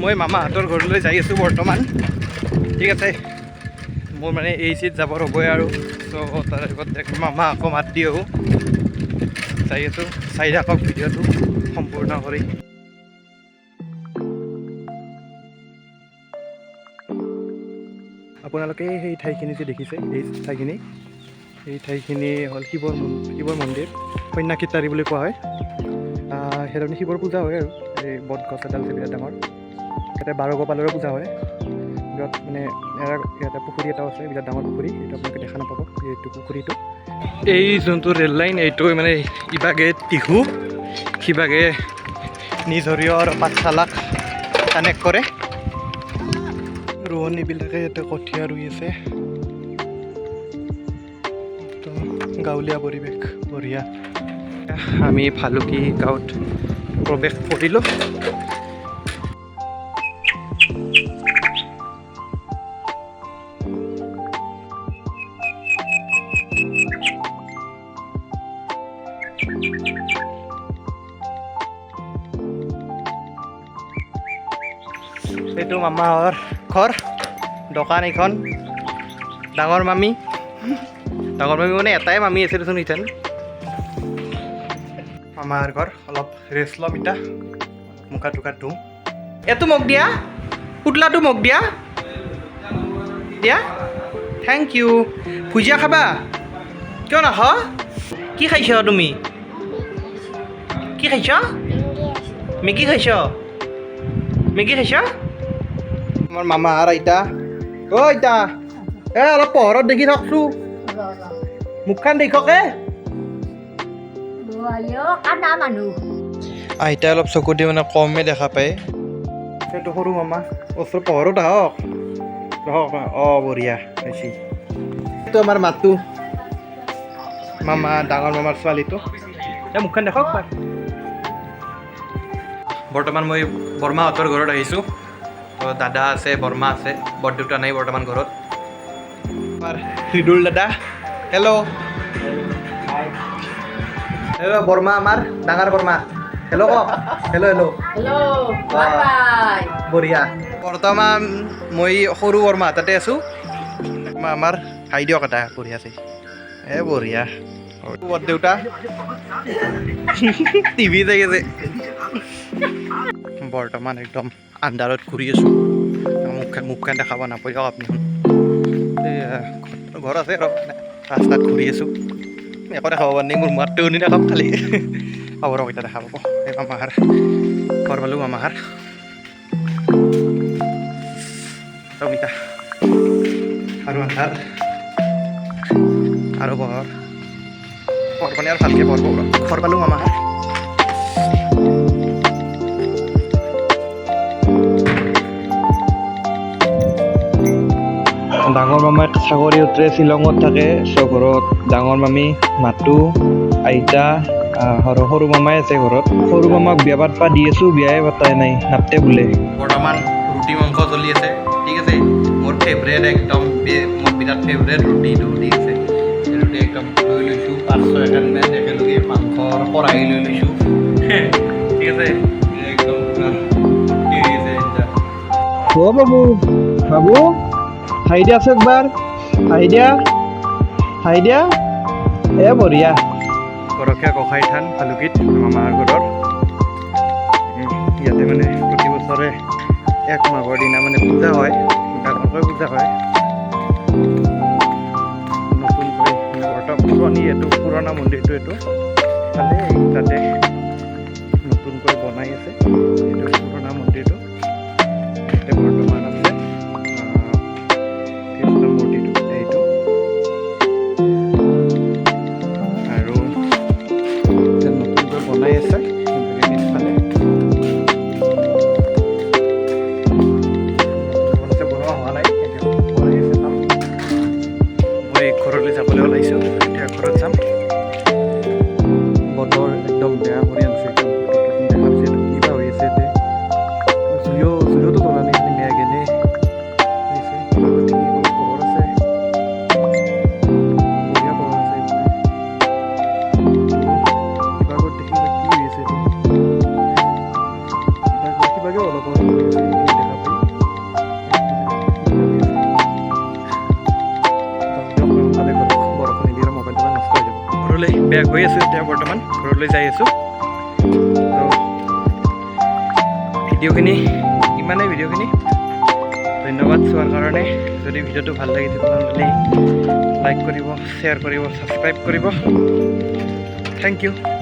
মই মামাহঁতৰ ঘৰলৈ যাই আছোঁ বৰ্তমান। ঠিক আছে, মোৰ মানে এই চিট যাবৰ হ'বই আৰু। চ' তাৰ আগত মামা আকৌ মাত দি আহোঁ। যাই আছোঁ, চাই থাকক ভিডিঅ'টো সম্পূৰ্ণ কৰি। আপোনালোকে সেই ঠাইখিনি যে দেখিছে, এই ঠাইখিনি, এই ঠাইখিনি হ'ল শিৱৰ মন্দিৰ, সন্যাসীতাৰী বুলি কোৱা হয়। সেইধৰণে শিৱৰ পূজা হয় আৰু এই বটগছ এডাল আছে বিৰাট ডাঙৰ, ইয়াতে বাৰগোপালৰো পূজা হয়। য'ত মানে ইয়াতে পুখুৰী এটাও আছে, বিৰাট ডাঙৰ পুখুৰী, এইটো আপোনালোকে দেখা নাপাব। এইটো পুখুৰীটো, এই যোনটো ৰেল লাইন, এইটো মানে ইভাগে টিহু সিভাগে নিজৰীয় আৰু পাঠশালাক কানেক্ট কৰে। ৰোৱনীবিলাকে ইয়াতে কঠীয়া ৰুই আছে। একদম গাঁৱলীয়া পৰিৱেশ, বঢ়িয়া। আমি ভালুকী গাঁৱত প্ৰৱেশ কৰিলোঁ। এইটো মামাৰ ঘৰ, দোকান এইখন। ডাঙৰ মামী, ডাঙৰ মামী মানে এটাই মামী আছে দেচোন ইথান। মামাৰ ঘৰ, অলপ ৰেষ্ট ল'ম ইতা, মুখা টুকা ধুম। এইটো মোক দিয়া, পুতলাটো মোক দিয়া, দিয়া। Thank U. ভুজিয়া খাবা? কিয় নাখ? কি খাইছ তুমি? কি খাইছ? মেগী খাইছ? মেগী খাইছ? আমাৰ মামাৰ আইতা। অ' আইতা, এ অলপ পোহৰত দেখি থাকচোন, মুখখন দেখক। আইতা অলপ চকু দি মানে কমে দেখা পায়। সেইটো সৰু মামা, ওচৰ পোহৰত আহক, আহক। অঁ, বঢ়িয়া হৈছে। এইটো আমাৰ মাতো মামা, ডাঙৰ মামাৰ ছোৱালীটো। এই মুখখন দেখক। বৰ্তমান মই বৰমাহঁতৰ ঘৰত আহিছোঁ। তো দাদা আছে, বৰমা আছে, বৰদেউতা নাই বৰ্তমান ঘৰত। আমাৰ হৃদুল দাদা, হেল্ল' হেল্ল'। বৰমা, আমাৰ ডাঙৰ বৰমা, হেল্ল' কওক। হেল্ল' হেল্ল', বঢ়িয়া। বৰ্তমান মই সৰু বৰমা তাতে আছোঁ। আমাৰ হাই দিয়ক এটা, বঢ়িয়া আছে, এ বঢ়িয়া। বৰদেউতা টিভি চাই আছে। বৰ্তমান একদম আন্ধাৰত ঘূৰি আছোঁ। মুখখন দেখাব নাপায় আপুনি। ঘৰ আছে আৰু ৰাস্তাত ঘূৰি আছোঁ, একো দেখাব পৰা নাই। মোৰ মাতটো শুনি থাকক খালি। হ'ব ৰ'ব, এতিয়া দেখা পাব। এই মামাহাৰ ঘৰ পালোঁ, মামাহাৰ ৰমিতা। আৰু আন্ধাৰ আৰু পোহৰ, পোহৰ মানে আৰু ভালকৈ পোহৰ পাব। ঘৰ পালোঁ মামাহাৰ। ডাঙৰ মামাক চাকৰি সূত্ৰে শ্বিলঙত থাকে। চ' ঘৰত ডাঙৰ মামী, মাতু, আইতা আৰু সৰু মামাই আছে ঘৰত। সৰু মামাক বিয়া পাতবা দি আছোঁ, বিয়াই পাতাই নাই, নাপতে বোলে। বৰ্তমান ৰুটি মাংস চলি আছে। ঠিক আছে, মোৰ ফেভৰেট একদম, মোৰ বিৰাট ফেভৰেট ৰুটিটো। ঠিক আছে, ৰুটি একদম লৈ লৈছোঁ 5-6 এখনমান একেলগে, মাংসৰ কঢ়াই লৈ লৈছোঁ। ঠিক আছে, একদম পুৰা অ' বাবু, বাবু হাঁহি দিয়াচোন একবাৰ, হাঁহি দিয়া, হাঁহি দিয়া, এ বঢ়িয়া। গৰখীয়া গোসাঁই থান ভালুকীত মামাৰ ঘৰৰ ইয়াতে মানে প্ৰতি বছৰে এক মাঘৰ দিনা মানে পূজা হয়, ডাঙৰকৈ পূজা হয়। নতুনকৈ বৰ্তমান পুৰণি এইটো পুৰণা মন্দিৰটো এইটো তাতে তাতে নতুনকৈ বনাই আছে। এইটো পুৰণা মন্দিৰটো ইয়াতে বৰ্তমান আছে কৃষ্ণ মূৰ্তিটো এইটো। আৰু নতুনকৈ বনাই আছে পিছফালে, বনোৱা হোৱা নাই, বনাই আছে কাম। মই ঘৰলৈ যাবলৈ ওলাইছোঁ, এতিয়া ঘৰত যাম। বতৰ একদম বেয়া কৰি আনিছে, একদম দেখা পাইছে এইটো কিবা হৈ আছে। এতিয়া জুইওতো জ্বলা নাই, খালি মেঘ এনে হৈছে। অলপ পোহৰ আছে, বঢ়িয়া পোহৰ আছে। কিবা দেখি কি হৈ আছে এইটো, কিবাকে অলপ এইখিনি দেখা পাই। সোনকালে ঘৰত, বৰষুণ নিদিলে মোবাইলটো নষ্ট হৈ যাব। ঘৰলৈ বেক হৈ আছোঁ এতিয়া, বৰ্তমান ঘৰলৈ যাই আছোঁ। তো ভিডিঅ'খিনি ইমানেই ভিডিঅ'খিনি। ধন্যবাদ চোৱাৰ কাৰণে। যদি ভিডিঅ'টো ভাল লাগিছে, তেনেহ'লে লাইক কৰিব, শ্বেয়াৰ কৰিব, ছাবস্ক্ৰাইব কৰিব। Thank U.